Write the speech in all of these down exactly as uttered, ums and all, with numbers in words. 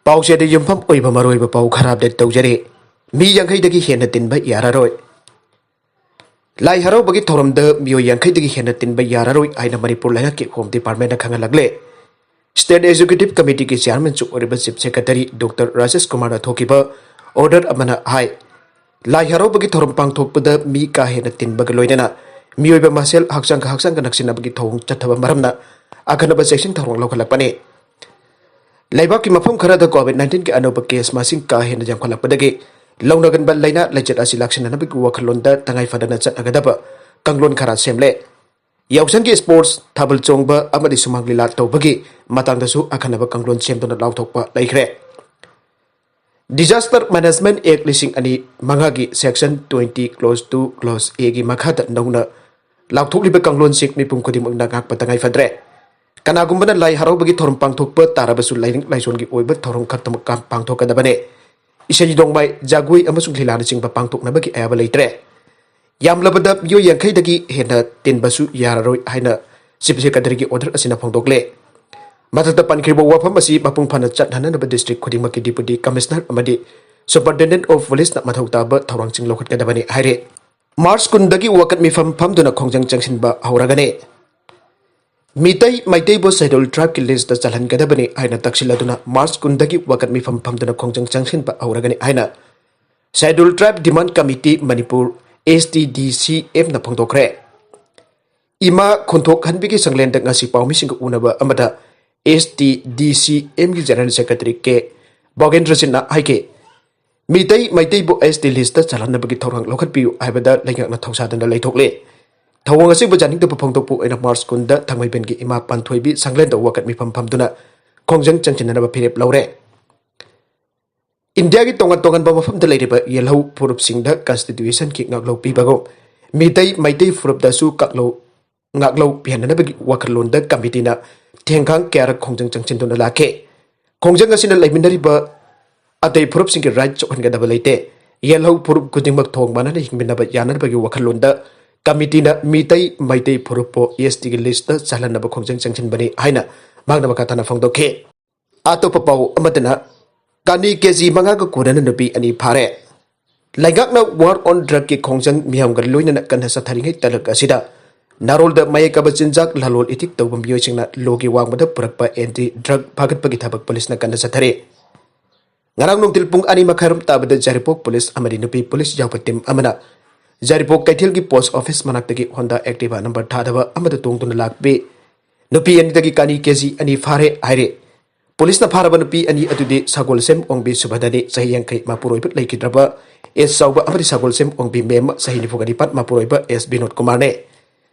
ꯄꯥꯎꯆꯦꯗ ꯌꯨꯝꯐꯝ ꯑꯣꯏꯕ ꯃꯔꯨꯑꯣꯏꯕ ꯄꯥꯎ ꯈꯔ ꯑꯞꯗꯦꯠ ꯇꯧꯖꯔꯤ꯫ ꯃꯤ ꯌꯥꯡꯈꯩꯗꯒꯤ ꯍꯦꯟꯅ ꯇꯤꯟꯕ ꯌꯥꯔꯔꯣꯏ꯫ ꯂꯥꯏ ꯍꯔꯥꯎꯕꯒꯤ ꯊꯧꯔꯝꯗ ꯃꯤꯑꯣꯏ ꯌꯥꯡꯈꯩꯗꯒꯤ ꯍꯦꯟꯅ ꯇꯤꯟꯕ ꯌꯥꯔꯔꯣꯏ ꯍꯥꯏꯅ ꯃꯅꯤꯄꯨꯔ ꯂꯩꯉꯥꯛꯀꯤ ꯍꯣꯝ ꯗꯤꯄꯥꯔꯠꯃꯦꯟꯅ ꯈꯪꯍꯜꯂꯛꯂꯦ꯫ ꯁ꯭ꯇꯦꯠ ꯑꯦꯛꯖꯤꯀ꯭ꯌꯨꯇꯤꯚ ꯀꯃꯤꯇꯤꯒꯤ ꯆꯤꯌꯥꯔꯃꯦꯟꯁꯨ ꯑꯣꯏꯔꯤꯕ ꯆꯤꯐ ꯁꯦꯀ꯭ꯔꯦꯇꯔꯤ ꯗꯣꯛꯇꯔ ꯔꯥꯖꯦꯁ ꯀꯨꯃꯥꯔꯅ ꯊꯣꯛꯈꯤꯕ ꯑꯣꯔꯗꯔ ꯑꯃꯅ ꯍꯥꯏ, ꯂꯥꯏ ꯍꯔꯥꯎꯕꯒꯤ ꯊꯧꯔꯝ ꯄꯥꯡꯊꯣꯛꯄꯗ ꯃꯤ ꯀꯥ ꯍꯦꯟꯅ ꯇꯤꯟꯕꯒ ꯂꯣꯏꯅꯅ ꯃꯤꯑꯣꯏꯕ ꯃꯁꯦꯜ ꯍꯛꯆꯥꯡꯒ ꯍꯛꯆꯥꯡꯒ ꯅꯛꯁꯤꯟꯅꯕꯒꯤ ꯊꯧꯑꯣꯡ ꯆꯠꯊꯕ ꯃꯔꯝꯅ ꯑꯈꯟꯅꯕ ꯆꯦꯛꯁꯤꯟ ꯊꯧꯔꯥꯡ ꯂꯧꯈꯠꯂꯛꯄꯅꯤ꯫ ꯂꯩꯕꯥꯛꯀꯤ ꯃꯐꯝ ꯈꯔꯗ ꯀꯣꯚꯤꯗ ꯅꯥꯏꯟꯇꯤꯟꯒꯤ ꯑꯅꯧꯕ ꯀꯦꯁ ꯃꯁꯤꯡ ꯀꯥ ꯍꯦꯟꯅ ꯌꯥꯝꯈꯠꯂꯛꯄꯗꯒꯤ ꯂꯧꯅꯒꯟꯕ ꯂꯥꯏꯅꯥ ꯂꯩꯆꯠ ꯑꯁꯤ ꯂꯥꯛꯁꯤꯟꯅꯅꯕꯒꯤ ꯋꯥꯈꯜꯂꯣꯟꯗ ꯇꯉꯥꯏ ꯐꯗꯅ ꯆꯠꯅꯒꯗꯕ ꯀꯥꯡꯂꯣꯟ ꯈꯔ ꯁꯦꯝꯂꯦ꯫ ꯌꯥꯎꯁꯪꯒꯤ ꯁ꯭ꯄꯣꯔꯠꯁ, ꯊꯥꯕꯜ ꯆꯣꯡꯕ ꯑꯃꯗꯤ ꯁꯨꯃꯥꯡ ꯂꯤꯂꯥ ꯇꯧꯕꯒꯤ ꯃꯇꯥꯡꯗꯁꯨ ꯑꯈꯟꯅꯕ ꯀꯥꯡꯂꯣꯟ ꯁꯦꯝꯗꯨꯅ ꯂꯥꯎꯊꯣꯛꯄ ꯂꯩꯈ꯭ꯔꯦ꯫ Disaster Management Act ꯂꯤꯁꯤꯡ ꯑꯅꯤ ꯃꯉꯥꯒꯤ section twenty clause two clause A ꯒꯤ ꯃꯈꯥꯗ ꯅꯧꯅ ꯂꯥꯎꯊꯣꯛꯂꯤꯕ ꯀꯥꯡꯂꯣꯟꯁꯤꯡ ꯃꯤꯄꯨꯝ ꯈꯨꯗꯤꯡꯃꯛꯅ ꯉꯥꯛꯄ ꯇꯉꯥꯏ ꯐꯗ꯭ꯔꯦ꯫ ꯀꯅꯥꯒꯨꯝꯕꯅ ꯂꯥꯏ ꯍꯔꯥꯎꯕꯒꯤ ꯊꯧꯔꯝ ꯄꯥꯡꯊꯣꯛꯄ ꯇꯥꯔꯕꯁꯨ ꯂꯥꯏꯅꯤꯡ ꯂꯥꯏꯁꯣꯟꯒꯤ ꯑꯣꯏꯕ ꯊꯧꯔꯝ ꯈꯛꯇꯃꯛ ꯄꯥꯡꯊꯣꯛꯀꯗꯕꯅꯤ꯫ ꯏꯁꯩ ꯅꯣꯡꯃꯥꯏ, ꯖꯒꯣꯏ ꯑꯃꯁꯨꯡ ꯂꯤꯂꯥꯅꯆꯤꯡꯕ ꯄꯥꯡꯊꯣꯛꯅꯕꯒꯤ ꯑꯌꯥꯕ ꯂꯩꯇ꯭ꯔꯦ꯫ ꯌꯥꯝꯂꯕꯗ ꯃꯤꯑꯣꯏ ꯌꯥꯡꯈꯩꯗꯒꯤ ꯍꯦꯟꯅ ꯇꯤꯟꯕꯁꯨ ꯌꯥꯔꯔꯣꯏ ꯍꯥꯏꯅ ꯆꯤꯐ ꯁꯦꯀ꯭ꯔꯦꯇꯔꯤꯒꯤ ꯑꯣꯔꯗꯔ ꯑꯁꯤꯅ ꯐꯣꯡꯗꯣꯛꯂꯦ꯫ ꯃꯊꯛꯇ ꯄꯟꯈ꯭ꯔꯤꯕ ꯋꯥꯐꯝ ꯑꯁꯤ ꯃꯄꯨꯡ ꯐꯥꯅ ꯆꯠꯍꯟꯅꯕ ꯗꯤꯁꯇ꯭ꯔꯤꯛ ꯈꯨꯗꯤꯡꯃꯛꯀꯤ ꯗꯤꯄꯨꯇꯤ ꯀꯃꯤꯁꯅꯔ ꯑꯃꯗꯤ ꯁꯨꯄꯔꯤꯟꯇꯦꯟꯗꯦꯟꯠ ꯑꯣꯐ ꯄꯨꯂꯤꯁꯅ ꯃꯊꯧ ꯇꯥꯕ ꯊꯧꯔꯥꯡꯁꯤꯡ ꯂꯧꯈꯠꯀꯗꯕꯅꯤ ꯍꯥꯏꯔꯦ꯫ ꯃꯥꯔꯆ ꯀꯨꯟꯗꯒꯤ ꯋꯥꯀꯠ ꯃꯤꯐꯝ ꯐꯝꯗꯨꯅ ꯈꯣꯡꯖꯪ ꯆꯪꯁꯤꯟꯕ ꯍꯧꯔꯒꯅꯤ꯫ ꯃꯤꯇꯩ ꯃꯩꯇꯩꯕꯨ ꯁꯦꯗ꯭ꯌꯨꯜ ꯇ꯭ꯔꯥꯏꯕꯀꯤ ꯂꯤꯁꯇ ꯆꯜꯍꯟꯒꯗꯕꯅꯤ ꯍꯥꯏꯅ ꯇꯛꯁꯤꯜꯂꯗꯨꯅ ꯃꯥꯔꯆ ꯀꯨꯟꯗꯒꯤ ꯋꯥꯀꯠ ꯃꯤꯐꯝ ꯐꯝꯗꯨꯅ ꯈꯣꯡꯖꯪ ꯆꯪꯁꯤꯟꯕ ꯍꯧꯔꯒꯅꯤ ꯍꯥꯏꯅ ꯁꯦꯗ꯭ꯌꯨꯜ ꯇ꯭ꯔꯥꯏꯕ ꯗꯤꯃꯥꯟ ꯀꯃꯤꯇꯤ ꯃꯅꯤꯄꯨꯔ, ꯑꯦꯁ ꯇꯤ ꯗꯤ ꯁꯤ ꯑꯦꯝꯅ ꯐꯣꯡꯗꯣꯛꯈ꯭ꯔꯦ꯫ ꯏꯃꯥ ꯈꯣꯟꯊꯣꯛꯍꯟꯕꯤꯒꯤ ꯁꯪꯂꯦꯟꯗ ꯉꯁꯤ ꯄꯥꯎꯃꯤꯁꯤꯡꯒ ꯎꯅꯕ ꯑꯃꯗ ꯑꯦꯁ ꯇꯤ ꯗꯤ ꯁꯤ ꯑꯦꯝꯒꯤ ꯖꯦꯅꯔꯦꯜ ꯁꯦꯀ꯭ꯔꯦꯇꯔꯤ ꯀꯦ ꯚꯣꯒꯦꯟꯗ꯭ꯔꯖꯤꯠꯅ ꯍꯥꯏꯈꯤ, ꯃꯤꯇꯩ ꯃꯩꯇꯩꯕꯨ ꯑꯦꯁ ꯇꯤ ꯂꯤꯁꯇ ꯆꯜꯍꯟꯅꯕꯒꯤ ꯊꯧꯔꯥꯡ ꯂꯧꯈꯠꯄꯤꯌꯨ ꯍꯥꯏꯕꯗ ꯂꯩꯉꯥꯛꯅ ꯊꯧꯁꯥꯗꯅ ꯂꯩꯊꯣꯛꯂꯦ꯫ ꯊꯧꯑꯣꯡ ꯑꯁꯤꯕꯨ ꯌꯥꯅꯤꯡꯗꯕ ꯐꯣꯡꯗꯣꯛꯄ ꯑꯣꯏꯅ ꯃꯥꯔꯆ ꯀꯨꯟꯗ ꯊꯥꯡꯃꯩꯕꯟꯒꯤ ꯏꯃꯥ ꯄꯥꯟꯊꯣꯏꯕꯤ ꯁꯪꯂꯦꯟꯗ ꯋꯥꯀꯠ ꯃꯤꯐꯝ ꯐꯝꯗꯨꯅ ꯈꯣꯡꯖꯪ ꯆꯪꯁꯤꯟꯅꯅꯕ ꯐꯤꯔꯦꯞ ꯂꯧꯔꯦ꯫ ꯏꯟꯗꯤꯌꯥꯒꯤ ꯇꯣꯉꯥꯟ ꯇꯣꯉꯥꯟꯕ ꯃꯐꯝꯗ ꯂꯩꯔꯤꯕ ꯌꯦꯜꯍꯧ ꯐꯨꯔꯨꯞꯁꯤꯡꯗ ꯀꯟꯁꯇꯤꯇ꯭ꯌꯨꯁꯟꯒꯤ ꯉꯥꯛꯂꯧ ꯄꯤꯕꯒꯨꯝ ꯃꯤꯇꯩ ꯃꯩꯇꯩ ꯐꯨꯔꯨꯞꯇꯁꯨ ꯀꯥꯛꯂꯧ ꯉꯥꯛꯂꯧ ꯄꯤꯍꯟꯅꯅꯕꯒꯤ ꯋꯥꯈꯜꯂꯣꯟꯗ ꯀꯃꯤꯇꯤꯅ ꯊꯦꯡꯈꯥꯡ ꯀꯌꯥꯔꯛ ꯈꯣꯡꯖꯪ ꯆꯪꯁꯤꯟꯗꯨꯅ ꯂꯥꯛꯈꯤ꯫ ꯈꯣꯡꯖꯪ ꯑꯁꯤꯅ ꯂꯩꯃꯤꯟꯅꯔꯤꯕ ꯑꯇꯩ ꯐꯨꯔꯨꯞꯁꯤꯡꯒꯤ ꯔꯥꯏꯠ ꯁꯣꯛꯍꯟꯒꯗꯕ ꯂꯩꯇꯦ꯫ ꯌꯦꯜꯍꯧ ꯐꯨꯔꯨꯞ ꯈꯨꯗꯤꯡꯃꯛ ꯊꯣꯡ ꯃꯥꯟꯅꯅ ꯍꯤꯡꯃꯤꯟꯅꯕ ꯌꯥꯅꯅꯕꯒꯤ ꯋꯥꯈꯜꯂꯣꯟꯗ ꯀꯃꯤꯇꯤꯅ ꯃꯤꯇꯩ ꯃꯩꯇꯩ ꯐꯨꯔꯨꯞꯄꯨ ꯑꯦꯁ ꯇꯤꯒꯤ ꯂꯤꯁꯇ ꯆꯜꯍꯟꯅꯕ ꯈꯣꯡꯖꯪ ꯆꯪꯁꯤꯟꯕꯅꯤ ꯍꯥꯏꯅ ꯃꯍꯥꯛꯅ ꯃꯈꯥ ꯇꯥꯅ ꯐꯣꯡꯗꯣꯛꯈꯤ꯫ ꯑꯇꯣꯞꯄ ꯄꯥꯎ ꯑꯃꯗꯅ, ꯀꯥꯅꯤ ꯀꯦꯖꯤ ꯃꯉꯥꯒ ꯀꯣꯟꯅꯅ ꯅꯨꯄꯤ ꯑꯅꯤ ꯐꯥꯔꯦ꯫ ꯂꯩꯉꯥꯛꯅ War on Drugꯀꯤ ꯈꯣꯡꯖꯪ ꯃꯤꯌꯥꯝꯒ ꯂꯣꯏꯅꯅ ꯀꯟꯅ ꯆꯠꯊꯔꯤꯉꯩ ꯇꯥꯂꯛ ꯑꯁꯤꯗ ꯅꯥꯔꯣꯜꯗ ꯃꯌꯦꯛ ꯀꯥꯕ ꯆꯤꯟꯖꯥꯛ ꯂꯂꯣꯟ ꯏꯇꯤꯛ ꯇꯧꯕ ꯃꯤꯑꯣꯏꯁꯤꯡꯅ ꯂꯣꯒꯤ ꯋꯥꯡꯃꯗ ꯄꯨꯔꯛꯄ ꯑꯦꯟꯇꯤ ꯗ꯭ꯔꯒ ꯐꯥꯒꯠꯄꯒꯤ ꯊꯕꯛ ꯄꯨꯂꯤꯁꯅ ꯀꯟꯅ ꯆꯠꯊꯔꯤ꯫ ꯉꯔꯥꯡ ꯅꯨꯡꯊꯤꯜ ꯄꯨꯡ ꯑꯅꯤ ꯃꯈꯥꯏꯔꯣꯝ ꯇꯥꯕꯗ ꯌꯥꯏꯔꯤꯄꯣꯛ ꯄꯨꯂꯤꯁ ꯑꯃꯗꯤ ꯅꯨꯄꯤ ꯄꯨꯂꯤꯁ ꯌꯥꯎꯕ ꯇꯤꯝ ꯑꯃꯅ ꯌꯥꯏꯔꯤꯄꯣꯛ ꯀꯩꯊꯦꯜꯒꯤ ꯄꯣꯁ ꯑꯣꯐꯤꯁ ꯃꯅꯥꯛꯇꯒꯤ ꯍꯣꯟꯗꯥ ꯑꯦꯛꯇꯤꯚꯥ ꯅꯝꯕꯔ ꯊꯥꯗꯕ ꯑꯃꯗ ꯇꯣꯡꯗꯨꯅ ꯂꯥꯛꯄꯤ꯫ ꯅꯨꯄꯤ ꯑꯅꯤꯗꯒꯤ ꯀꯥꯅꯤ ꯀꯦꯖꯤ ꯑꯅꯤ ꯐꯥꯔꯦ ꯍꯥꯏꯔꯦ꯫ ꯄꯨꯂꯤꯁꯅ ꯐꯥꯔꯕ ꯅꯨꯄꯤ ꯑꯅꯤ ꯑꯗꯨꯗꯤ ꯁꯒꯣꯜꯁꯦꯝ ꯑꯣꯡꯕꯤ ꯁꯨꯚꯗꯅꯤ, ꯆꯍꯤ ꯌꯥꯡꯈꯩ, ꯃꯄꯨꯔꯣꯏꯕ ꯂꯩꯈꯤꯗ꯭ꯔꯕ ꯑꯦꯁ ꯆꯥꯎꯕ, ꯑꯃꯗꯤ ꯁꯒꯣꯜꯁꯦꯝ ꯑꯣꯡꯕꯤ ꯃꯦꯝꯃ, ꯆꯍꯤ ꯅꯤꯐꯨꯒ ꯅꯤꯄꯥꯟ, ꯃꯄꯨꯔꯣꯏꯕ ꯑꯦꯁ ꯕꯤꯅꯣꯗ ꯀꯨꯃꯥꯔꯅꯦ꯫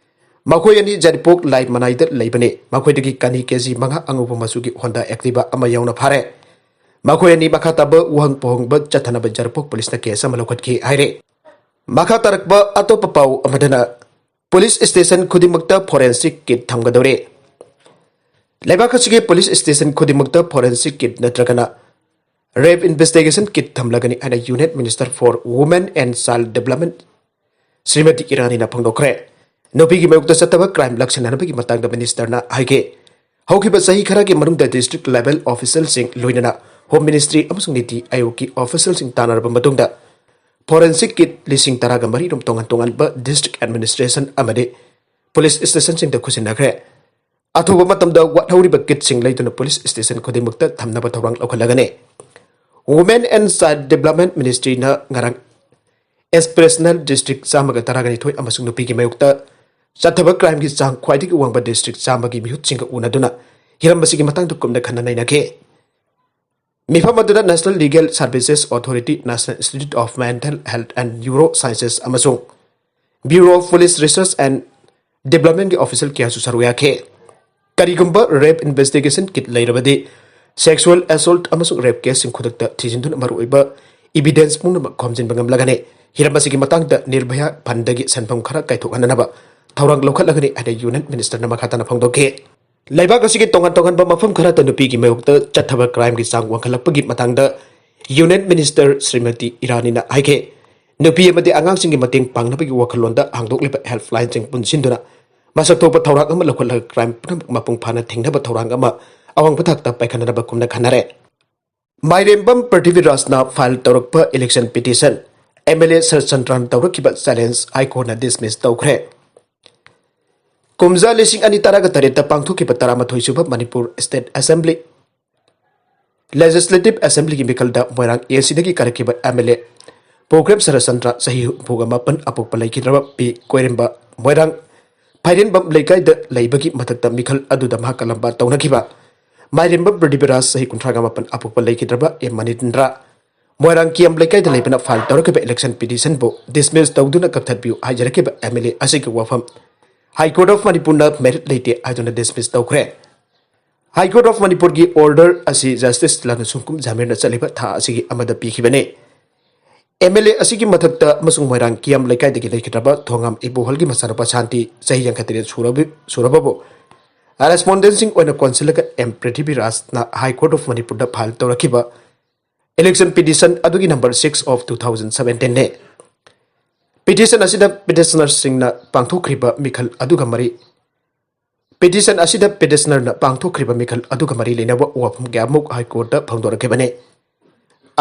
ꯃꯈꯣꯏ ꯑꯅꯤ ꯌꯥꯏꯔꯤꯄꯣꯛ ꯂꯥꯏ ꯃꯅꯥꯏꯗ ꯂꯩꯕꯅꯤ꯫ ꯃꯈꯣꯏꯗꯒꯤ ꯀꯥꯅꯤ ꯀꯦꯖꯤ ꯃꯉꯥ, ꯑꯉꯧꯕ ꯃꯆꯨꯒꯤ ꯍꯣꯟꯗꯥ ꯑꯦꯛꯇꯤꯚꯥ ꯑꯃ ꯌꯥꯎꯅ ꯐꯥꯔꯦ꯫ ꯃꯈꯣꯏ ꯑꯅꯤ ꯃꯈꯥ ꯇꯥꯕ ꯋꯥꯍꯪ ꯄꯨꯍꯪꯕ ꯆꯠꯊꯅꯕ ꯌꯥꯏꯔꯤꯄꯣꯛ ꯄꯨꯂꯤꯁꯅ ꯀꯦꯁ ꯑꯃ ꯂꯧꯈꯠꯈꯤ ꯍꯥꯏꯔꯦ꯫ ꯃꯈꯥ ꯇꯥꯔꯛꯄ ꯑꯇꯣꯞꯄ ꯄꯥꯎ ꯑꯃꯗꯅ, ꯄꯨꯂꯤꯁ ꯁ꯭ꯇꯦꯁꯟ ꯈꯨꯗꯤꯡꯃꯛꯇ ꯐꯣꯔꯦꯟꯁꯤꯛ ꯀꯤꯠ ꯊꯝꯒꯗꯧꯔꯦ꯫ ꯂꯩꯕꯥꯛ ꯑꯁꯤꯒꯤ ꯄꯨꯂꯤꯁ ꯁ꯭ꯇꯦꯁꯟ ꯈꯨꯗꯤꯡꯃꯛꯇ ꯐꯣꯔꯦꯟꯁꯤꯛ ꯀꯤꯠ ꯅꯠꯇ꯭ꯔꯒꯅ ꯔꯦꯞ ꯏꯟꯚꯦꯁꯇꯤꯒꯦꯁꯟ ꯀꯤꯠ ꯊꯝꯂꯒꯅꯤ ꯍꯥꯏꯅ Union Minister for Women and Child Development Shrimati ꯏꯔꯥꯅꯤꯅ ꯐꯣꯡꯗꯣꯛꯈ꯭ꯔꯦ꯫ ꯅꯨꯄꯤꯒꯤ ꯃꯥꯌꯣꯛꯇ ꯆꯠꯇꯕ ꯀ꯭ꯔꯥꯏꯝ ꯂꯥꯛꯁꯤꯟꯅꯅꯕꯒꯤ ꯃꯇꯥꯡꯗ ꯃꯤꯅꯤꯁꯇꯔꯅ ꯍꯥꯏꯈꯤ, ꯍꯧꯈꯤꯕ ꯆꯍꯤ ꯈꯔꯒꯤ ꯃꯅꯨꯡꯗ ꯗꯤꯁꯇ꯭ꯔꯤꯛ ꯂꯦꯚꯦꯜ ꯑꯣꯐꯤꯁꯤꯌꯦꯜꯁꯤꯡ, ꯂꯣꯏꯅꯅ ꯍꯣꯝ ꯃꯤꯅꯤꯁꯇ꯭ꯔꯤ ꯑꯃꯁꯨꯡ ꯅꯤꯇꯤ ꯑꯥꯌꯣꯒꯀꯤ ꯑꯣꯐꯤꯁꯤꯌꯦꯜꯁꯤꯡ ꯇꯥꯟꯅꯔꯕ ꯃꯇꯨꯡꯗ ꯐꯣꯔꯦꯟꯁꯤꯛ ꯀꯤꯠ ꯂꯤꯁꯤꯡ ꯇꯔꯥꯒ ꯃꯔꯤ ꯔꯣꯝ ꯇꯣꯉꯥꯟ ꯇꯣꯉꯥꯟꯕ ꯗꯤꯁꯇ꯭ꯔꯤꯛ ꯑꯦꯗꯃꯤꯅꯤꯁꯇ꯭ꯔꯦꯁꯟ ꯑꯃꯗꯤ ꯄꯨꯂꯤꯁ ꯁ꯭ꯇꯦꯁꯟꯁꯤꯡꯗ ꯈꯨꯠꯁꯤꯟꯅꯈ꯭ꯔꯦ꯫ ꯑꯊꯨꯕ ꯃꯇꯝꯗ ꯋꯥꯠꯍꯧꯔꯤꯕ ꯀꯤꯠꯁꯤꯡ ꯂꯩꯗꯨꯅ ꯄꯨꯂꯤꯁ ꯁ꯭ꯇꯦꯁꯟ ꯈꯨꯗꯤꯡꯃꯛꯇ ꯊꯝꯅꯕ ꯊꯧꯔꯥꯡ ꯂꯧꯈꯠꯂꯒꯅꯤ꯫ Women and Child Development Ministryꯅ ꯉꯔꯥꯡ ꯑꯦꯁꯄꯤꯔꯦꯁꯅꯦꯜ ꯗꯤꯁꯇ꯭ꯔꯤꯛ ꯆꯥꯝꯃꯒ ꯇꯔꯥꯒ ꯅꯤꯊꯣꯏ ꯑꯃꯁꯨꯡ ꯅꯨꯄꯤꯒꯤ ꯃꯥꯌꯣꯛꯇ ꯆꯠꯊꯕ ꯀ꯭ꯔꯥꯏꯝꯒꯤ ꯆꯥꯡ ꯈ꯭ꯋꯥꯏꯗꯒꯤ ꯋꯥꯡꯕ ꯗꯤꯁꯇ꯭ꯔꯤꯛ ꯆꯥꯝꯃꯒꯤ ꯃꯤꯍꯨꯠꯁꯤꯡꯒ ꯎꯅꯗꯨꯅ ꯍꯤꯔꯝ ꯑꯁꯤꯒꯤ ꯃꯇꯥꯡꯗ ꯀꯨꯞꯅ ꯈꯟꯅ ꯅꯩꯅꯈꯤ꯫ ꯃꯤꯐꯝ ꯑꯗꯨꯗ National Legal Services Authority, National Institute of Mental Health and Neurosciences ꯑꯃꯁꯨꯡ Bureau of Police Research and Developmentꯀꯤ ꯑꯣꯐꯤꯁꯤꯌꯦꯜ ꯀꯌꯥꯁꯨ ꯁꯔꯨꯛ ꯌꯥꯈꯤ꯫ ꯀꯔꯤꯒꯨꯝꯕ ꯔꯦꯞ ꯏꯟꯚꯦꯁꯇꯤꯒꯦꯁꯟ ꯀꯤꯠ ꯂꯩꯔꯕꯗꯤ, ꯁꯦꯛꯁꯨꯑꯦꯜ ꯑꯦꯁꯣꯜꯠ ꯑꯃꯁꯨꯡ ꯔꯦꯞ ꯀꯦꯁꯁꯤꯡ ꯈꯨꯗꯛꯇ ꯊꯤꯖꯤꯟꯗꯨꯅ ꯃꯔꯨꯑꯣꯏꯕ ꯏꯚꯤꯗꯦꯟꯁ ꯄꯨꯝꯅꯃꯛ ꯈꯣꯝꯖꯤꯟꯕ ꯉꯝꯂꯒꯅꯤ꯫ ꯍꯤꯔꯝ ꯑꯁꯤꯒꯤ ꯃꯇꯥꯡꯗ ꯅꯤꯔꯚꯌꯥ ꯐꯟꯗꯒꯤ ꯁꯦꯟꯐꯝ ꯈꯔ ꯀꯥꯏꯊꯣꯛꯍꯟꯅꯅꯕ ꯊꯧꯔꯥꯡ ꯂꯧꯈꯠꯂꯒꯅꯤ ꯍꯥꯏꯅ ꯌꯨꯅꯤꯌꯟ ꯃꯤꯅꯤꯁꯇꯔꯅ ꯃꯈꯥ ꯇꯥꯅ ꯐꯣꯡꯗꯣꯛꯈꯤ꯫ ꯂꯩꯕꯥꯛ ꯑꯁꯤꯒꯤ ꯇꯣꯉꯥꯟ ꯇꯣꯉꯥꯟꯕ ꯃꯐꯝ ꯈꯔꯗ ꯅꯨꯄꯤꯒꯤ ꯃꯥꯌꯣꯛꯇ ꯆꯠꯊꯕ ꯀ꯭ꯔꯥꯏꯝꯒꯤ ꯆꯥꯡ ꯋꯥꯡꯈꯠꯂꯛꯄꯒꯤ ꯃꯇꯥꯡꯗ ꯌꯨꯅꯤꯌꯟ ꯃꯤꯅꯤꯁꯇꯔ ꯁ꯭ꯔꯤꯃꯇꯤ ꯏꯔꯥꯅꯤꯅ ꯍꯥꯏꯈꯤ, ꯅꯨꯄꯤ ꯑꯃꯗꯤ ꯑꯉꯥꯡꯁꯤꯡꯒꯤ ꯃꯇꯦꯡ ꯄꯥꯡꯅꯕꯒꯤ ꯋꯥꯈꯜꯂꯣꯟꯗ ꯍꯥꯡꯗꯣꯛꯂꯤꯕ ꯍꯦꯜꯞꯂꯥꯏꯟꯁꯤꯡ ꯄꯨꯟꯁꯤꯟꯗꯨꯅ ꯃꯁꯛ ꯊꯣꯛꯄ ꯊꯧꯔꯥꯡ ꯑꯃ ꯂꯧꯈꯠꯂꯒ ꯀ꯭ꯔꯥꯏꯝ ꯄꯨꯝꯅꯃꯛ ꯃꯄꯨꯡ ꯐꯥꯅ ꯊꯤꯡꯅꯕ ꯊꯧꯔꯥꯡ ꯑꯃ ꯑꯋꯥꯡꯕ ꯊꯥꯛꯇ ꯄꯥꯏꯈꯠꯅꯅꯕ ꯀꯨꯝꯅ ꯈꯟꯅꯔꯦ꯫ ꯃꯥꯏꯔꯦꯝꯕꯝ ꯄ꯭ꯔꯤꯊꯤꯕꯤꯔꯥꯖꯅ ꯐꯥꯏꯜ ꯇꯧꯔꯛꯄ election petition, M L A ꯁꯔꯠꯆꯟꯗ꯭ꯔꯅ ꯇꯧꯔꯛꯈꯤꯕ ꯆꯦꯂꯦꯟꯖ ꯍꯥꯏ ꯀꯣꯔꯠꯅ ꯗꯤꯁꯃꯤꯁ ꯇꯧꯈ꯭ꯔꯦ꯫ ꯀꯨꯝꯖꯥ ꯂꯤꯁꯤꯡ ꯑꯅꯤ ꯇꯔꯥꯒ ꯇꯔꯦꯠꯇ ꯄꯥꯡꯊꯣꯛꯈꯤꯕ ꯇꯔꯥꯃꯥꯊꯣꯏ ꯁꯨꯕ ꯃꯅꯤꯄꯨꯔ ꯁ꯭ꯇꯦꯠ ꯑꯦꯁꯦꯝꯕ꯭ꯂꯤ ꯂꯦꯖꯤꯁꯂꯦꯇꯤꯚ ꯑꯦꯁꯦꯝꯕ꯭ꯂꯤꯒꯤ ꯃꯤꯈꯜꯗ ꯃꯣꯏꯔꯥꯡ ꯑꯦ ꯁꯤꯗꯒꯤ ꯀꯥꯔꯛꯈꯤꯕ ꯑꯦꯝ ꯑꯦꯜ ꯑꯦ ꯄ꯭ꯔꯣꯒ꯭ꯔꯦꯝ ꯁꯔꯠꯆꯟꯗ꯭ꯔ ꯆꯍꯤ ꯍꯨꯝꯐꯨꯒ ꯃꯥꯄꯟ ꯑꯄꯣꯛꯄ ꯂꯩꯈꯤꯗ꯭ꯔꯕ ꯄꯤ ꯀꯣꯏꯔꯦꯝꯕ ꯃꯣꯏꯔꯥꯡ ꯐꯥꯏꯔꯦꯟꯕꯝ ꯂꯩꯀꯥꯏꯗ ꯂꯩꯕꯒꯤ ꯃꯊꯛꯇ ꯃꯤꯈꯜ ꯑꯗꯨꯗ ꯃꯍꯥꯛꯀ ꯂꯝꯕꯥ ꯇꯧꯅꯈꯤꯕ ꯃꯥꯏꯔꯦꯝꯕꯝ ꯄ꯭ꯔꯤꯊꯤꯕꯤꯔꯥꯖ ꯆꯍꯤ ꯀꯨꯟꯊ꯭ꯔꯥꯒ ꯃꯥꯄꯟ ꯑꯄꯣꯛꯄ ꯂꯩꯈꯤꯗ꯭ꯔꯕ ꯑꯦꯝ ꯃꯅꯤꯟꯗ꯭ꯔ ꯃꯣꯏꯔꯥꯡ ꯀꯤꯌꯥꯝ ꯂꯩꯀꯥꯏꯗ ꯂꯩꯕꯅ ꯐꯥꯏꯜ ꯇꯧꯔꯛꯈꯤꯕ ꯏꯂꯦꯛꯁꯟ ꯄꯤꯇꯤꯁꯟꯕꯨ ꯗꯤꯁꯃꯤꯁ ꯇꯧꯗꯨꯅ ꯀꯛꯊꯠꯄꯤꯌꯨ ꯍꯥꯏꯖꯔꯛꯈꯤꯕ ꯑꯦꯝ ꯑꯦꯜ ꯑꯦ ꯑꯁꯤꯒꯤ ꯋꯥꯐꯝ ꯍꯥꯏ ꯀꯣꯔꯠ ꯑꯣꯐ ꯃꯅꯤꯄꯨꯔꯅ ꯃꯦꯔꯤꯠ ꯂꯩꯇꯦ ꯍꯥꯏꯗꯨꯅ ꯗꯤꯁꯃꯤꯁ ꯇꯧꯈ꯭ꯔꯦ꯫ ꯍꯥꯏ ꯀꯣꯔꯠ ꯑꯣꯐ ꯃꯅꯤꯄꯨꯔꯒꯤ ꯑꯣꯔꯗꯔ ꯑꯁꯤ ꯖꯁꯇꯤꯁ ꯂꯥꯅꯁꯨꯡꯀꯨꯝ ꯖꯥꯃꯤꯔꯅ ꯆꯠꯂꯤꯕ ꯊꯥ ꯑꯁꯤꯒꯤ ꯑꯃꯗ ꯄꯤꯈꯤꯕꯅꯤ꯫ ꯑꯦꯝ ꯑꯦꯜ ꯑꯦ ꯑꯁꯤꯒꯤ ꯃꯊꯛꯇ ꯑꯃꯁꯨꯡ ꯃꯣꯏꯔꯥꯡ ꯀꯤꯌꯥꯝ ꯂꯩꯀꯥꯏꯗꯒꯤ ꯂꯩꯈꯤꯗ꯭ꯔꯕ ꯊꯣꯉꯥꯝ ꯏꯕꯣꯍꯜꯒꯤ ꯃꯆꯥꯅꯨꯄꯥ ꯁꯥꯟꯇꯤ ꯆꯍꯤ ꯌꯥꯡꯈꯩ ꯇꯔꯦꯠ ꯁꯨꯔꯕ-, ꯁꯨꯔꯕꯕꯨ ꯔꯦꯁꯄꯣꯟꯗꯦꯟꯁꯤꯡ ꯑꯣꯏꯅ ꯀꯣꯟꯁꯤꯜꯂꯒ ꯑꯦꯝ ꯄ꯭ꯔꯤꯊꯤꯕꯤꯔꯥꯖꯅ ꯍꯥꯏ ꯀꯣꯔꯠ ꯑꯣꯐ ꯃꯅꯤꯄꯨꯔꯗ ꯐꯥꯏꯜ ꯇꯧꯔꯛꯈꯤꯕ ꯏꯂꯦꯛꯁꯟ ꯄꯤꯇꯤꯁꯟ ꯑꯗꯨꯒꯤ number six of two thousand ꯁꯕꯦꯟꯇꯤꯟꯅꯤ꯫ ꯄꯤꯇꯤꯁꯟ ꯑꯁꯤꯗ ꯄꯤꯇꯤꯁꯅꯔꯁꯤꯡꯅ ꯄꯥꯡꯊꯣꯛꯈ꯭ꯔꯤꯕ ꯃꯤꯈꯜ ꯑꯗꯨꯒ ꯃꯔꯤ ꯄꯤꯇꯤꯁꯟ ꯑꯁꯤꯗ ꯄꯤꯇꯤꯁꯅꯔꯅ ꯄꯥꯡꯊꯣꯛꯈ꯭ꯔꯤꯕ ꯃꯤꯈꯜ ꯑꯗꯨꯒ ꯃꯔꯤ ꯂꯩꯅꯕ ꯋꯥꯐꯝ ꯀꯌꯥꯃꯨꯛ ꯍꯥꯏ ꯀꯣꯔꯠꯇ ꯐꯣꯡꯗꯣꯔꯛꯈꯤꯕꯅꯤ꯫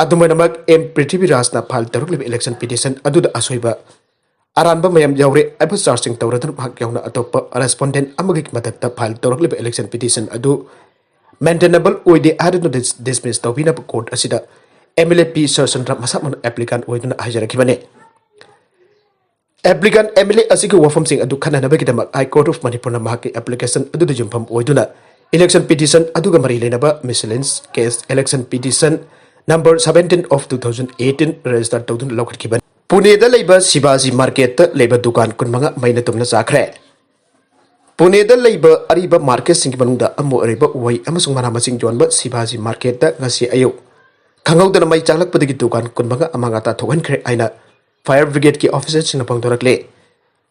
ꯑꯗꯨꯃꯥꯏꯅꯃꯛ ꯑꯦꯝ ꯄ꯭ꯔꯤꯊꯤꯕꯤꯔꯥꯖꯅ ꯐꯥꯏꯜ ꯇꯧꯔꯛꯂꯤꯕ ꯏꯂꯦꯛꯁꯟ ꯄꯤꯇꯤꯁꯟ ꯑꯗꯨꯗ ꯑꯁꯣꯏꯕ ꯑꯔꯥꯟꯕ ꯃꯌꯥꯝ ꯌꯥꯎꯔꯦ ꯍꯥꯏꯕ ꯆꯥꯔꯖꯁꯤꯡ ꯇꯧꯔꯗꯨꯅ ꯃꯍꯥꯛ ꯌꯥꯎꯅ ꯑꯇꯣꯞꯄ ꯔꯦꯁꯄꯣꯟꯗꯦꯟ ꯑꯃꯒꯤ ꯃꯊꯛꯇ ꯐꯥꯏꯜ ꯇꯧꯔꯛꯂꯤꯕ ꯏꯂꯦꯛꯁꯟ ꯄꯤꯇꯤꯁꯟ ꯑꯗꯨ ꯃꯦꯟꯇꯦꯅꯦꯕꯜ ꯑꯣꯏꯗꯦ ꯍꯥꯏꯗꯨꯅ ꯗꯤꯁ-, ꯗꯤꯁꯃꯤꯁ ꯇꯧꯕꯤꯅꯕ ꯀꯣꯔꯠ ꯑꯁꯤꯗ ꯑꯦꯝ ꯑꯦꯜ ꯑꯦ ꯄꯤ ꯁꯔꯠꯆꯟꯗ꯭ꯔ ꯃꯁꯥꯃꯛꯅ ꯑꯦꯄ꯭ꯂꯤꯀꯥꯟ ꯑꯣꯏꯗꯨꯅ ꯍꯥꯏꯖꯔꯛꯈꯤꯕꯅꯤ꯫ ꯑꯦꯄ꯭ꯂꯤꯀꯥꯟ ꯑꯦꯝ ꯑꯦꯜ ꯑꯦ ꯑꯁꯤꯒꯤ ꯋꯥꯐꯝꯁꯤꯡ ꯑꯗꯨ ꯈꯟꯅꯅꯕꯒꯤꯗꯃꯛ ꯍꯥꯏ ꯀꯣꯔꯠ ꯑꯣꯐ ꯃꯅꯤꯄꯨꯔꯅ ꯃꯍꯥꯛꯀꯤ ꯑꯦꯄ꯭ꯂꯤꯀꯦꯁꯟ ꯑꯗꯨꯗ ꯌꯨꯝꯐꯝ ꯑꯣꯏꯗꯨꯅ ꯏꯂꯦꯛꯁꯟ ꯄꯤꯇꯤꯁꯟ ꯑꯗꯨꯒ ꯃꯔꯤ ꯂꯩꯅꯕ miscellaneous case, election petition number seventeen of two thousand eighteen register ꯇꯧꯗꯨꯅ ꯂꯧꯈꯠꯈꯤꯕꯅꯤ꯫ ꯄꯨꯅꯦꯗ ꯂꯩꯕ ꯁꯤꯕꯥꯖꯤ ꯃꯥꯔꯀꯦꯠꯇ ꯂꯩꯕ ꯗꯨꯀꯥꯟ ꯀꯨꯟꯃꯉꯥ ꯃꯩꯅ ꯇꯨꯝꯅ ꯆꯥꯈ꯭ꯔꯦ꯫ ꯄꯨꯅꯦꯗ ꯂꯩꯕ ꯑꯔꯤꯕ ꯃꯥꯔꯀꯦꯠꯁꯤꯡꯒꯤ ꯃꯅꯨꯡꯗ ꯑꯃ ꯑꯣꯏꯔꯤꯕ ꯎꯍꯩ ꯑꯃꯁꯨꯡ ꯃꯅꯥ ꯃꯁꯤꯡ ꯌꯣꯟꯕ ꯁꯤꯕꯥꯖꯤ ꯃꯥꯔꯀꯦꯠꯇ ꯉꯁꯤ ꯑꯌꯨꯛ ꯈꯪꯍꯧꯗꯅ ꯃꯩ ꯆꯥꯛꯂꯛꯄꯗꯒꯤ ꯗꯨꯀꯥꯟ ꯀꯨꯟꯃꯉꯥ ꯑꯃꯥꯡ ꯑꯇꯥ ꯊꯣꯛꯍꯟꯈ꯭ꯔꯦ ꯍꯥꯏꯅ ꯐꯥꯌꯔ ꯕ꯭ꯔꯤꯒꯦꯗꯀꯤ ꯑꯣꯐꯤꯁꯔꯁꯤꯡꯅ ꯐꯣꯡꯗꯣꯔꯛꯂꯦ꯫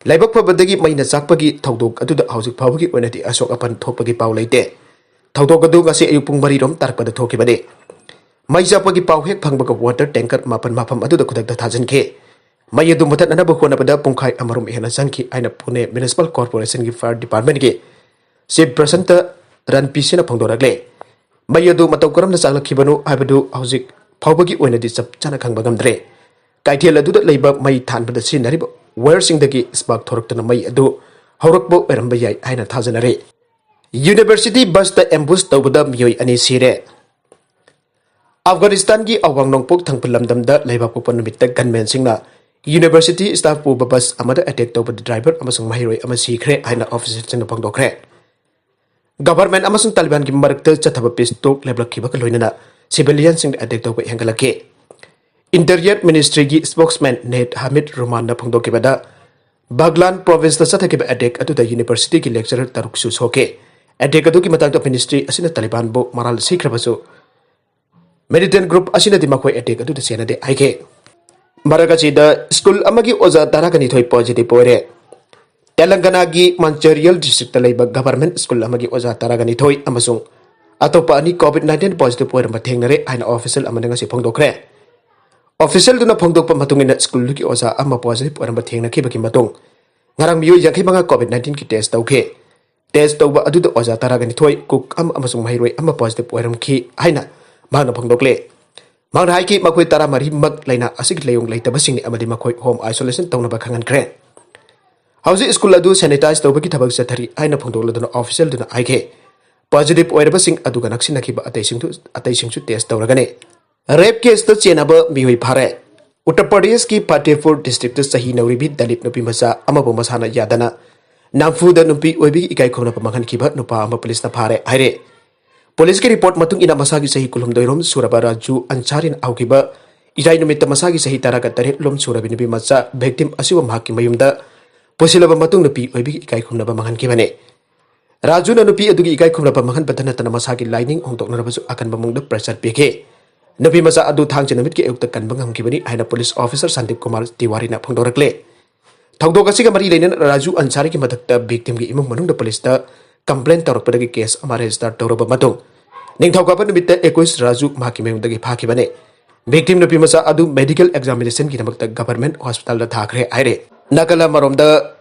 ꯂꯥꯏꯕꯛ ꯐꯕꯗꯒꯤ ꯃꯩꯅ ꯆꯥꯛꯄꯒꯤ ꯊꯧꯗꯣꯛ ꯑꯗꯨꯗ ꯍꯧꯖꯤꯛ ꯐꯥꯎꯕꯒꯤ ꯑꯣꯏꯅꯗꯤ ꯑꯁꯣꯛ ꯑꯄꯟ ꯊꯣꯛꯄꯒꯤ ꯄꯥꯎ ꯂꯩꯇꯦ꯫ ꯊꯧꯗꯣꯛ ꯑꯗꯨ ꯉꯁꯤ ꯑꯌꯨꯛ ꯄꯨꯡ ꯃꯔꯤ ꯔꯣꯝ ꯇꯥꯔꯛꯄꯗ ꯊꯣꯛꯈꯤꯕꯅꯤ꯫ ꯃꯩ ꯆꯥꯛꯄꯒꯤ ꯄꯥꯎ ꯍꯦꯛ ꯐꯪꯕꯒ ꯋꯥꯇꯔ ꯇꯦꯡꯀꯔ ꯃꯥꯄꯟ ꯃꯐꯝ ꯑꯗꯨꯗ ꯈꯨꯗꯛꯇ ꯊꯥꯖꯤꯟꯈꯤ꯫ ꯃꯩ ꯑꯗꯨ ꯃꯨꯊꯠꯅꯅꯕ ꯍꯣꯠꯅꯕꯗ ꯄꯨꯡꯈꯥꯏ ꯑꯃꯔꯣꯝ ꯍꯦꯟꯅ ꯆꯪꯈꯤ ꯍꯥꯏꯅ ꯄꯨꯅꯦ ꯃ꯭ꯌꯨꯅꯤꯁꯤꯄꯥꯜ ꯀꯣꯔꯄꯣꯔꯦꯁꯟꯒꯤ ꯐꯥꯌꯔ ꯗꯤꯄꯥꯔꯠꯃꯦꯟꯒꯤ ꯆꯤꯐ ꯄ꯭ꯔꯁꯟꯇ ꯔꯟꯄꯤ ꯁꯤꯡꯅ ꯐꯣꯡꯗꯣꯔꯛꯂꯦ꯫ ꯃꯩ ꯑꯗꯨ ꯃꯇꯧ ꯀꯔꯝꯅ ꯆꯥꯛꯂꯛꯈꯤꯕꯅꯣ ꯍꯥꯏꯕꯗꯨ ꯍꯧꯖꯤꯛ ꯐꯥꯎꯕꯒꯤ ꯑꯣꯏꯅꯗꯤ ꯆꯞ ꯆꯥꯅ ꯈꯪꯕ ꯉꯝꯗ꯭ꯔꯦ꯫ ꯀꯩꯊꯦꯜ ꯑꯗꯨꯗ ꯂꯩꯕ ꯃꯩ ꯊꯥꯟꯕꯗ ꯁꯤꯖꯤꯟꯅꯔꯤꯕ ꯋꯥꯌꯔꯁꯤꯡꯗꯒꯤ ꯁ꯭ꯄꯥꯔꯛ ꯊꯣꯔꯛꯇꯨꯅ ꯃꯩ ꯑꯗꯨ ꯍꯧꯔꯛꯄ ꯑꯣꯏꯔꯝꯕ ꯌꯥꯏ ꯍꯥꯏꯅ ꯊꯥꯖꯅꯔꯤ꯫ ꯌꯨꯅꯤꯚꯔꯁꯤꯇꯤ ꯕꯁꯇ ꯑꯦꯝꯕꯨꯁ ꯇꯧꯕꯗ ꯃꯤꯑꯣꯏ ꯑꯅꯤ ꯁꯤꯔꯦ꯫ ꯑꯐꯒꯥꯅꯤꯁꯇꯥꯟꯒꯤ ꯑꯋꯥꯡ ꯅꯣꯡꯄꯣꯛ ꯊꯪꯕ ꯂꯝꯗꯝꯗ ꯂꯩꯕꯥꯛꯄꯣꯛꯄ ꯅꯨꯃꯤꯠꯇ ꯒꯟꯃꯦꯟꯁꯤꯡꯅ ꯌꯨꯅꯤꯚꯔꯁꯤꯇꯤ ꯁ꯭ꯇꯥꯐ ꯄꯨꯕ ꯕꯁ ꯑꯃꯗ ꯑꯦꯇꯦꯛ ꯇꯧꯕꯗ ꯗ꯭ꯔꯥꯏꯚꯔ ꯑꯃꯁꯨꯡ ꯃꯍꯩꯔꯣꯏ ꯑꯃ ꯁꯤꯈ꯭ꯔꯦ ꯍꯥꯏꯅ ꯑꯣꯐꯤꯁꯤꯌꯦꯜꯁꯤꯡꯅ ꯐꯣꯡꯗꯣꯛꯈ꯭ꯔꯦ꯫ ꯒꯚꯔꯟꯃꯦꯟꯠ ꯑꯃꯁꯨꯡ ꯇꯥꯂꯤꯕꯥꯟꯒꯤ ꯃꯔꯛꯇ ꯆꯠꯊꯕ ꯄꯤꯁ ꯇꯣꯛ ꯂꯦꯞꯂꯛꯈꯤꯕꯒ ꯂꯣꯏꯅꯅ ꯁꯤꯚꯤꯂꯤꯌꯟꯁꯤꯡꯗ ꯑꯦꯇꯦꯛ ꯇꯧꯕ ꯍꯦꯟꯒꯠꯂꯛꯈꯤ꯫ ꯏꯟꯇꯤꯔꯤꯌꯔ ꯃꯤꯅꯤꯁꯇ꯭ꯔꯤꯒꯤ ꯁ꯭ꯄꯣꯛꯁꯃꯦꯟ ꯅꯦꯠ ꯍꯃꯤꯗ ꯔꯨꯃꯥꯟꯅ ꯐꯣꯡꯗꯣꯛꯈꯤꯕꯗ, ꯕꯒꯂꯥꯟ ꯄ꯭ꯔꯣꯚꯤꯟꯁꯇ ꯆꯠꯊꯈꯤꯕ ꯑꯦꯇꯦꯛ ꯑꯗꯨꯗ ꯌꯨꯅꯤꯚꯔꯁꯤꯇꯤꯒꯤ ꯂꯦꯛꯆꯔꯔ ꯇꯔꯨꯛꯁꯨ ꯁꯣꯛꯈꯤ꯫ ꯑꯦꯇꯦꯛ ꯑꯗꯨꯒꯤ ꯃꯇꯥꯡꯗ ꯃꯤꯅꯤꯁꯇ꯭ꯔꯤ ꯑꯁꯤꯅ ꯇꯥꯂꯤꯕꯥꯟꯕꯨ ꯃꯔꯥꯜ ꯁꯤꯈ꯭ꯔꯕꯁꯨ, ꯃꯤꯂꯤꯇꯦꯟꯠ ꯒ꯭ꯔꯨꯞ ꯑꯁꯤꯅꯗꯤ ꯃꯈꯣꯏ ꯑꯦꯇꯦꯛ ꯑꯗꯨꯗ ꯆꯦꯟꯅꯗꯦ ꯍꯥꯏꯈꯤ꯫ ꯃꯔꯛ ꯑꯁꯤꯗ, ꯁ꯭ꯀꯨꯜ ꯑꯃꯒꯤ ꯑꯣꯖꯥ ꯇꯔꯥꯒ ꯅꯤꯊꯣꯏ ꯄꯣꯖꯤꯇꯤꯚ ꯑꯣꯏꯔꯦ꯫ ꯇꯦꯂꯪꯒꯅꯥꯒꯤ ꯃꯟꯆꯦꯔꯤꯌꯜ ꯗꯤꯁꯇ꯭ꯔꯤꯛꯇ ꯂꯩꯕ ꯒꯚꯔꯟꯃꯦꯟꯠ ꯁ꯭ꯀꯨꯜ ꯑꯃꯒꯤ ꯑꯣꯖꯥ ꯇꯔꯥꯒ ꯅꯤꯊꯣꯏ ꯑꯃꯁꯨꯡ ꯑꯇꯣꯞꯄ ꯑꯅꯤ ꯀꯣꯚꯤꯗ ꯅꯥꯏꯟꯇꯤꯟ ꯄꯣꯖꯤꯇꯤꯚ ꯑꯣꯏꯔꯝꯕ ꯊꯦꯡꯅꯔꯦ ꯍꯥꯏꯅ ꯑꯣꯐꯤꯁꯤꯌꯦꯜ ꯑꯃꯅ ꯉꯁꯤ ꯐꯣꯡꯗꯣꯛꯈ꯭ꯔꯦ꯫ ꯑꯣꯐꯤꯁꯤꯌꯦꯜꯗꯨꯅ ꯐꯣꯡꯗꯣꯛꯄ ꯃꯇꯨꯡ ꯏꯟꯅ, ꯁ꯭ꯀꯨꯜꯗꯨꯒꯤ ꯑꯣꯖꯥ ꯑꯃ ꯄꯣꯖꯤꯇꯤꯚ ꯑꯣꯏꯔꯝꯕ ꯊꯦꯡꯅꯈꯤꯕꯒꯤ ꯃꯇꯨꯡ, ꯉꯔꯥꯡ ꯃꯤꯑꯣꯏ ꯌꯥꯡꯈꯩ ꯃꯉꯥ ꯀꯣꯚꯤꯗ ꯅꯥꯏꯟꯇꯤꯟꯒꯤ ꯇꯦꯁ ꯇꯧꯈꯤ꯫ ꯇꯦꯁ ꯇꯧꯕ ꯑꯗꯨꯗ ꯑꯣꯖꯥ ꯇꯔꯥꯒ ꯅꯤꯊꯣꯏ, ꯀꯨꯛ ꯑꯃ ꯑꯃꯁꯨꯡ ꯃꯍꯩꯔꯣꯏ ꯑꯃ ꯄꯣꯖꯤꯇꯤꯚ ꯑꯣꯏꯔꯝꯈꯤ ꯍꯥꯏꯅ ꯃꯍꯥꯛꯅ ꯐꯣꯡꯗꯣꯛꯂꯦ꯫ ꯃꯍꯥꯛꯅ ꯍꯥꯏꯈꯤ, ꯃꯈꯣꯏ ꯇꯔꯥꯃꯔꯤꯃꯛ ꯂꯥꯏꯅꯥ ꯑꯁꯤꯒꯤ ꯂꯥꯏꯑꯣꯡ ꯂꯩꯇꯕꯁꯤꯡꯅꯤ ꯑꯃꯗꯤ ꯃꯈꯣꯏ ꯍꯣꯝ ꯑꯥꯏꯁꯣꯂꯦꯁꯟ ꯇꯧꯅꯕ ꯈꯪꯍꯟꯈ꯭ꯔꯦ꯫ ꯍꯧꯖꯤꯛ ꯁ꯭ꯀꯨꯜ ꯑꯗꯨ ꯁꯦꯅꯤꯇꯥꯏꯖ ꯇꯧꯕꯒꯤ ꯊꯕꯛ ꯆꯠꯊꯔꯤ ꯍꯥꯏꯅ ꯐꯣꯡꯗꯣꯛꯂꯗꯨꯅ ꯑꯣꯐꯤꯁꯤꯌꯦꯜꯗꯨꯅ ꯍꯥꯏꯈꯤ꯫ ꯄꯣꯖꯤꯇꯤꯚ ꯑꯣꯏꯔꯕꯁꯤꯡ ꯑꯗꯨꯒ ꯅꯛꯁꯤꯟꯅꯈꯤꯕ ꯑꯇꯩꯁꯤꯡꯗꯨ, ꯑꯇꯩꯁꯤꯡꯁꯨ ꯇꯦꯁ ꯇꯧꯔꯒꯅꯤ꯫ ꯔꯦꯞ ꯀꯦꯁꯇ ꯆꯦꯟꯅꯕ ꯃꯤꯑꯣꯏ ꯐꯥꯔꯦ꯫ ꯎꯠꯇꯔ ꯄ꯭ꯔꯗꯦꯁꯀꯤ ꯐꯇꯦꯄꯨꯔ ꯗꯤꯁꯇ꯭ꯔꯤꯛꯇ ꯆꯍꯤ ꯅꯧꯔꯤꯕꯤ ꯗꯂꯤꯠ ꯅꯨꯄꯤ ꯃꯆꯥ ꯑꯃꯕꯨ ꯃꯁꯥꯅ ꯌꯥꯗꯅ ꯅꯝꯐꯨꯗ ꯅꯨꯄꯤ ꯑꯣꯏꯕꯤꯒꯤ ꯏꯀꯥꯏ ꯈꯨꯝꯅꯕ ꯃꯥꯡꯍꯟꯈꯤꯕ ꯅꯨꯄꯥ ꯑꯃ ꯄꯨꯂꯤꯁꯅ ꯐꯥꯔꯦ ꯍꯥꯏꯔꯦ꯫ ꯄꯨꯂꯤꯁꯀꯤ ꯔꯤꯄꯣꯔꯠ ꯃꯇꯨꯡ ꯏꯟꯅ, ꯃꯁꯥꯒꯤ ꯆꯍꯤ ꯀꯨꯟꯍꯨꯝꯗꯣꯏ ꯔꯣꯝ ꯁꯨꯔꯕ ꯔꯥꯖꯨ ꯑꯟꯁꯥꯔꯤꯅ ꯍꯧꯈꯤꯕ ꯏꯔꯥꯏ ꯅꯨꯃꯤꯠꯇ ꯃꯁꯥꯒꯤ ꯆꯍꯤ ꯇꯔꯥꯒ ꯇꯔꯦꯠ ꯂꯣꯝ ꯁꯨꯔꯕꯤ ꯅꯨꯄꯤ ꯃꯆꯥ ꯚꯤꯛꯇꯤꯝ ꯑꯁꯤꯕꯨ ꯃꯍꯥꯛꯀꯤ ꯃꯌꯨꯝꯗ ꯄꯨꯁꯤꯜꯂꯕ ꯃꯇꯨꯡ ꯅꯨꯄꯤ ꯑꯣꯏꯕꯤꯒꯤ ꯏꯀꯥꯏ ꯈꯨꯝꯅꯕ ꯃꯥꯡꯍꯟꯈꯤꯕꯅꯤ꯫ ꯔꯥꯖꯨꯅ ꯅꯨꯄꯤ ꯑꯗꯨꯒꯤ ꯏꯀꯥꯏ ꯈꯨꯝꯅꯕ ꯃꯥꯡꯍꯟꯕꯇ ꯅꯠꯇꯅ ꯃꯁꯥꯒꯤ ꯂꯥꯏꯅꯤꯡ ꯍꯣꯡꯗꯣꯛꯅꯔꯕꯁꯨ ꯑꯀꯟꯕ ꯃꯑꯣꯡꯗ ꯄ꯭ꯔꯦꯁꯔ ꯄꯤꯈꯤ꯫ ꯅꯨꯄꯤ ꯃꯆꯥ ꯑꯗꯨ ꯊꯥꯡꯖ ꯅꯨꯃꯤꯠꯀꯤ ꯑꯌꯨꯛꯇ ꯀꯟꯕ ꯉꯝꯈꯤꯕꯅꯤ ꯍꯥꯏꯅ ꯄꯨꯂꯤꯁ ꯑꯣꯐꯤꯁꯥꯔ ꯁꯟꯗꯤꯞ ꯀꯨꯃꯥꯔ ꯇꯤꯋꯥꯔꯤꯅ ꯐꯣꯡꯗꯣꯔꯛꯂꯦ꯫ ꯊꯧꯗꯣꯛ ꯑꯁꯤꯒ ꯃꯔꯤ ꯂꯩꯅꯅ ꯔꯥꯖꯨ ꯑꯟꯁꯥꯔꯤꯒꯤ ꯃꯊꯛꯇ ꯚꯤꯛꯇꯤꯝꯒꯤ ꯏꯃꯨꯡ ꯃꯅꯨꯡꯗ ꯄꯨꯂꯤꯁꯇ ꯀꯝꯄ꯭ꯂꯦꯟ ꯇꯧꯔꯛꯄꯗꯒꯤ ꯀꯦꯁ ꯑꯃ ꯔꯦꯖꯤꯁꯇꯔ ꯇꯧꯔꯕ ꯃꯇꯨꯡ, ꯅꯤꯡꯊꯧꯀꯥꯕ ꯅꯨꯃꯤꯠꯇ ꯑꯦꯀꯨꯏꯁ ꯔꯥꯖꯨ ꯃꯍꯥꯛꯀꯤ ꯃꯌꯨꯝꯗꯒꯤ ꯐꯥꯈꯤꯕꯅꯤ꯫ ꯚꯤꯛꯇꯤꯝ ꯅꯨꯄꯤ ꯃꯆꯥ ꯑꯗꯨ ꯃꯦꯗꯤꯀꯦꯜ ꯑꯦꯛꯖꯥꯃꯤꯅꯦꯁꯟꯒꯤꯗꯃꯛꯇ ꯒꯚꯔꯟꯃꯦꯟꯠ ꯍꯣꯁꯄꯤꯇꯥꯜꯗ ꯊꯥꯈ꯭ꯔꯦ ꯍꯥꯏꯔꯦ꯫ ꯅꯥꯒꯥꯂꯥ ꯃꯔꯣꯝꯗ,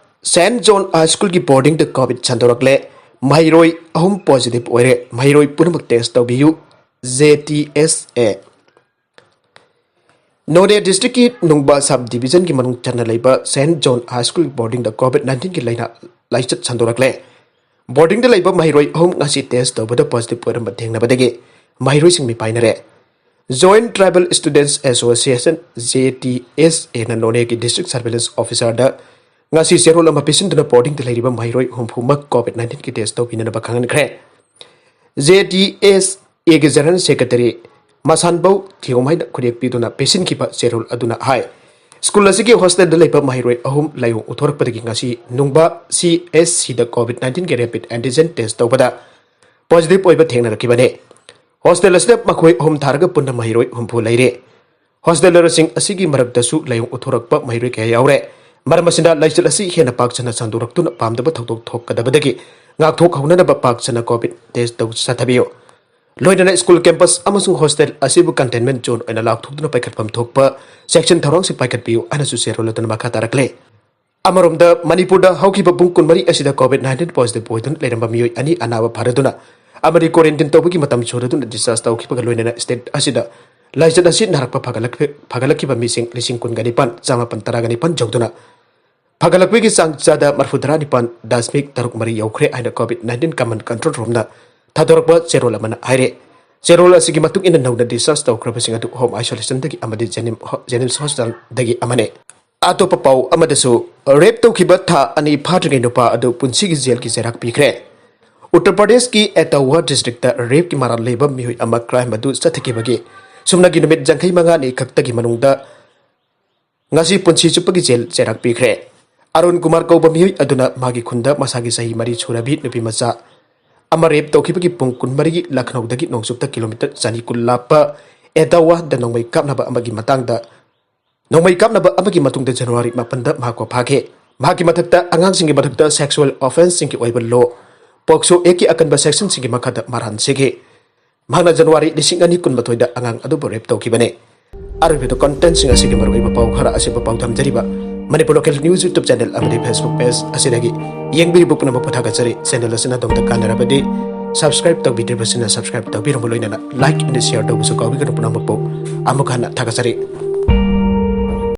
ꯁꯦꯟꯠ ꯖꯣꯟ ꯍꯥꯏ ꯁ꯭ꯀꯨꯜꯒꯤ ꯕꯣꯔꯗꯤꯡꯗ ꯀꯣꯚꯤꯗ ꯁꯟꯗꯣꯔꯛꯂꯦ꯫ ꯃꯍꯩꯔꯣꯏ ꯑꯍꯨꯝ positive ꯑꯣꯏꯔꯦ꯫ ꯃꯍꯩꯔꯣꯏ ꯄꯨꯝꯅꯃꯛ test ꯇꯧꯕꯤꯌꯨ꯫ J T S A꯫ Noney districtꯀꯤ ꯅꯨꯡꯕ sub divisionꯒꯤ ꯃꯅꯨꯡ ꯆꯟꯅ ꯂꯩꯕ Saint John High School boardingꯗ COVID nineteenꯒꯤ ꯂꯥꯏꯅꯥ ꯂꯥꯏꯆꯠ ꯁꯟꯗꯣꯔꯛꯂꯦ꯫ Boardingꯗ ꯂꯩꯕ ꯃꯍꯩꯔꯣꯏ ꯑꯍꯨꯝ ꯉꯁꯤ test ꯇꯧꯕꯗ positive ꯑꯣꯏꯔꯝꯕ ꯊꯦꯡꯅꯕꯗꯒꯤ ꯃꯍꯩꯔꯣꯏꯁꯤꯡ ꯃꯤꯄꯥꯏꯅꯔꯦ꯫ Joint Tribal Students Association, J T S Aꯅ ꯅꯣꯅꯦꯒꯤ district surveillance officerꯗ ꯉꯁꯤ ꯆꯦꯔꯣꯜ ꯑꯃ ꯄꯤꯁꯤꯟꯗꯨꯅ boardingꯗ ꯂꯩꯔꯤꯕ ꯃꯍꯩꯔꯣꯏ ꯍꯨꯝꯐꯨꯃꯛ COVID nineteenꯒꯤ test ꯇꯧꯕꯤꯅꯅꯕ ꯈꯪꯍꯟꯈ꯭ꯔꯦ꯫ J T S Aꯒꯤ general secretary ꯃꯁꯥꯟꯕꯧ ꯊꯤꯌꯣꯝ ꯍꯥꯏꯅ ꯈꯨꯔꯦꯛ ꯄꯤꯗꯨꯅ ꯄꯤꯁꯤꯟꯈꯤꯕ ꯆꯦꯔꯣꯜ ꯑꯗꯨꯅ ꯍꯥꯏ, school ꯑꯁꯤꯒꯤ hostelꯗ ꯂꯩꯕ ꯃꯍꯩꯔꯣꯏ ꯑꯍꯨꯝ ꯂꯥꯏꯑꯣꯡ ꯎꯠꯊꯣꯔꯛꯄꯗꯒꯤ ꯉꯁꯤ ꯅꯨꯡꯕ C H Cꯗ COVID nineteenꯒꯤ rapid antigen test ꯇꯧꯕꯗ positive ꯑꯣꯏꯕ ꯊꯦꯡꯅꯔꯛꯈꯤꯕꯅꯤ꯫ Hostel ꯑꯁꯤꯗ ꯃꯈꯣꯏ ꯑꯍꯨꯝ ꯊꯥꯔꯒ ꯄꯨꯟꯅ ꯃꯍꯩꯔꯣꯏ ꯍꯨꯝꯐꯨ ꯂꯩꯔꯦ꯫ Hostelꯔꯁꯤꯡ ꯑꯁꯤꯒꯤ ꯃꯔꯛꯇꯁꯨ ꯂꯥꯏꯑꯣꯡ ꯎꯠꯊꯣꯔꯛꯄ ꯃꯍꯩꯔꯣꯏ ꯀꯌꯥ ꯌꯥꯎꯔꯦ꯫ ꯃꯔꯝ ꯑꯁꯤꯅ ꯂꯥꯏꯆꯠ ꯑꯁꯤ ꯍꯦꯟꯅ ꯄꯥꯛ ꯁꯟꯅ ꯁꯟꯗꯣꯔꯛꯇꯨꯅ ꯄꯥꯝꯗꯕ ꯊꯧꯗꯣꯛ ꯊꯣꯛꯀꯗꯕꯗꯒꯤ ꯉꯥꯛꯊꯣꯛꯍꯧꯅꯅꯕ ꯄꯥꯛ ꯁꯟꯅ COVID test ꯇꯧ ꯆꯠꯊꯕꯤꯌꯨ꯫ ꯂꯣꯏꯅꯅ school campus ꯑꯃꯁꯨꯡ hostel ꯑꯁꯤꯕꯨ containment zone ꯑꯣꯏꯅ ꯂꯥꯎꯊꯣꯛꯇꯨꯅ ꯄꯥꯏꯈꯠꯐꯝ ꯊꯣꯛꯄ section ꯊꯧꯔꯥꯡꯁꯤꯡ ꯄꯥꯏꯈꯠꯄꯤꯌꯨ ꯍꯥꯏꯅꯁꯨ ꯆꯦꯔꯣꯜ ꯑꯗꯨꯅ ꯃꯈꯥ ꯇꯥꯔꯛꯂꯦ꯫ ꯑꯃꯔꯣꯝꯗ, ꯃꯅꯤꯄꯨꯔꯗ ꯍꯧꯈꯤꯕ ꯄꯨꯡ ꯀꯨꯟꯃꯔꯤ ꯑꯁꯤꯗ COVID nineteen positive ꯑꯣꯏꯗꯨꯅ ꯂꯩꯔꯝꯕ ꯃꯤꯑꯣꯏ ꯑꯅꯤ ꯑꯅꯥꯕ ꯐꯔꯗꯨꯅ ꯑꯃꯗꯤ quarantine ꯇꯧꯕꯒꯤ ꯃꯇꯝ ꯁꯨꯔꯗꯨꯅ discharge ꯇꯧꯈꯤꯕꯒ ꯂꯣꯏꯅꯅ state ꯑꯁꯤꯗ ꯂꯥꯏꯆꯠ ꯑꯁꯤ ꯅꯥꯔꯛꯄ ꯐꯒꯠꯂꯛ-, ꯐꯒꯠꯂꯛꯈꯤꯕ ꯃꯤꯁꯤꯡ ꯂꯤꯁꯤꯡ ꯀꯨꯟꯒ ꯅꯤꯄꯥꯟ ꯆꯥꯃꯥꯄꯟ ꯇꯔꯥꯒ ꯅꯤꯄꯥꯟ ꯌꯧꯗꯨꯅ ꯐꯒꯠꯂꯛꯄꯒꯤ ꯆꯥꯡ ꯆꯥꯗ ꯃꯔꯐꯨ ꯇꯔꯥ ꯅꯤꯄꯥꯟ ꯗꯁꯃꯤꯛ ꯇꯔꯨꯛ ꯃꯔꯤ ꯌꯧꯈ꯭ꯔꯦ ꯍꯥꯏꯅ COVID nineteen command control roomꯅ ꯊꯥꯗꯣꯔꯛꯄ ꯆꯦꯔꯣꯜ ꯑꯃꯅ ꯍꯥꯏꯔꯦ꯫ ꯆꯦꯔꯣꯜ ꯑꯁꯤꯒꯤ ꯃꯇꯨꯡ ꯏꯟꯅ ꯅꯧꯅ discharge ꯇꯧꯈ꯭ꯔꯕꯁꯤꯡ ꯑꯗꯨ home isolationꯗꯒꯤ ꯑꯃꯗꯤ ꯖꯦꯅꯤꯝ-, ꯖꯦꯅꯤꯝꯁ hospitalꯗꯒꯤ ꯑꯃꯅꯤ꯫ ꯑꯇꯣꯞꯄ ꯄꯥꯎ ꯑꯃꯗꯁꯨ, rape ꯇꯧꯈꯤꯕ ꯊꯥ ꯑꯅꯤ ꯐꯥꯗ꯭ꯔꯤꯉꯩ ꯅꯨꯄꯥ ꯑꯗꯨ ꯄꯨꯟꯁꯤꯒꯤ jailꯒꯤ ꯆꯩꯔꯥꯛ ꯄꯤꯈ꯭ꯔꯦ꯫ ꯎꯠꯇꯔ ꯄ꯭ꯔꯗꯦꯁꯀꯤ ꯑꯦꯇꯥꯋꯥ districtꯇ rapeꯀꯤ ꯃꯔꯥꯜ ꯂꯩꯕ ꯃꯤꯑꯣꯏ ꯑꯃ crime ꯑꯗꯨ ꯆꯠꯊꯈꯤꯕꯒꯤ ꯁꯨꯞꯅꯒꯤ ꯅꯨꯃꯤꯠ ꯌꯥꯡꯈꯩ ꯃꯉꯥꯅꯤ ꯈꯛꯇꯒꯤ ꯃꯅꯨꯡꯗ ꯉꯁꯤ ꯄꯨꯟꯁꯤ ꯆꯨꯞꯄꯒꯤ jail ꯆꯩꯔꯥꯛ ꯄꯤꯈ꯭ꯔꯦ꯫ ꯑꯔꯨꯟ ꯀꯨꯃꯥꯔ ꯀꯧꯕ ꯃꯤꯑꯣꯏ ꯑꯗꯨꯅ ꯃꯥꯒꯤ ꯈꯨꯟꯗ ꯃꯁꯥꯒꯤ ꯆꯍꯤ ꯃꯔꯤ ꯁꯨꯔꯕꯤ ꯅꯨꯄꯤ ꯃꯆꯥ ꯑꯃ rape ꯇꯧꯈꯤꯕꯒꯤ ꯄꯨꯡ ꯀꯨꯟꯃꯔꯤꯒꯤ ꯂꯈꯅꯧꯗꯒꯤ ꯅꯣꯡꯆꯨꯞꯇ kilometre ꯆꯅꯤ ꯀꯨꯟ ꯂꯥꯞꯄ ꯑꯦꯇꯥꯋꯥꯗ ꯅꯣꯡꯃꯩ ꯀꯥꯞꯅꯕ ꯑꯃꯒꯤ ꯃꯇꯥꯡꯗ ꯅꯣꯡꯃꯩ ꯀꯥꯞꯅꯕ ꯑꯃꯒꯤ ꯃꯇꯨꯡꯗ ꯖꯅꯋꯥꯔꯤ ꯃꯥꯄꯟꯗ ꯃꯍꯥꯛꯄꯨ ꯐꯥꯈꯤ꯫ ꯃꯍꯥꯛꯀꯤ ꯃꯊꯛꯇ ꯑꯉꯥꯡꯁꯤꯡꯒꯤ ꯃꯊꯛꯇ sexual offenceꯁꯤꯡꯒꯤ ꯑꯣꯏꯕ law, POCSO Actꯀꯤ ꯑꯀꯟꯕ sectionꯁꯤꯡꯒꯤ ꯃꯈꯥꯗ ꯃꯔꯥꯟ ꯁꯤꯈꯤ꯫ ꯃꯍꯥꯛꯅ ꯖꯅꯋꯥꯔꯤ ꯂꯤꯁꯤꯡ ꯑꯅꯤ ꯀꯨꯟꯃꯥꯊꯣꯏꯗ ꯑꯉꯥꯡ ꯑꯗꯨꯕꯨ rape ꯇꯧꯈꯤꯕꯅꯤ꯫ ꯑꯔꯣꯏꯕꯗ contentꯁꯤꯡ ꯑꯁꯤꯒꯤ ꯃꯔꯨꯑꯣꯏꯕ ꯄꯥꯎ ꯈꯔ ꯑꯁꯤꯕꯨ ꯄꯥꯎꯗꯝꯖꯔꯤꯕ Manipur Local News YouTube channel ꯑꯃꯗꯤ Facebook page ꯑꯁꯤꯗꯒꯤ ꯌꯦꯡꯕꯤꯔꯤꯕ ꯄꯨꯝꯅꯃꯛꯄꯨ ꯊꯥꯒꯠꯆꯔꯤ꯫ Channel ꯑꯁꯤꯅ ꯑꯗꯣꯝꯗ ꯀꯥꯟꯅꯔꯕꯗꯤ subscribe ꯇꯧꯕꯤꯗ꯭ꯔꯤꯕꯁꯤꯅ subscribe ꯇꯧꯕꯤꯔꯝꯕ ꯂꯣꯏꯅꯅ like and share ꯇꯧꯕꯁꯨ ꯀꯥꯎꯕꯤꯒꯅꯨ꯫ ꯄꯨꯝꯅꯃꯛꯄꯨ ꯑꯃꯨꯛ ꯍꯟꯅ ꯊꯥꯒꯠꯆꯔꯤ꯫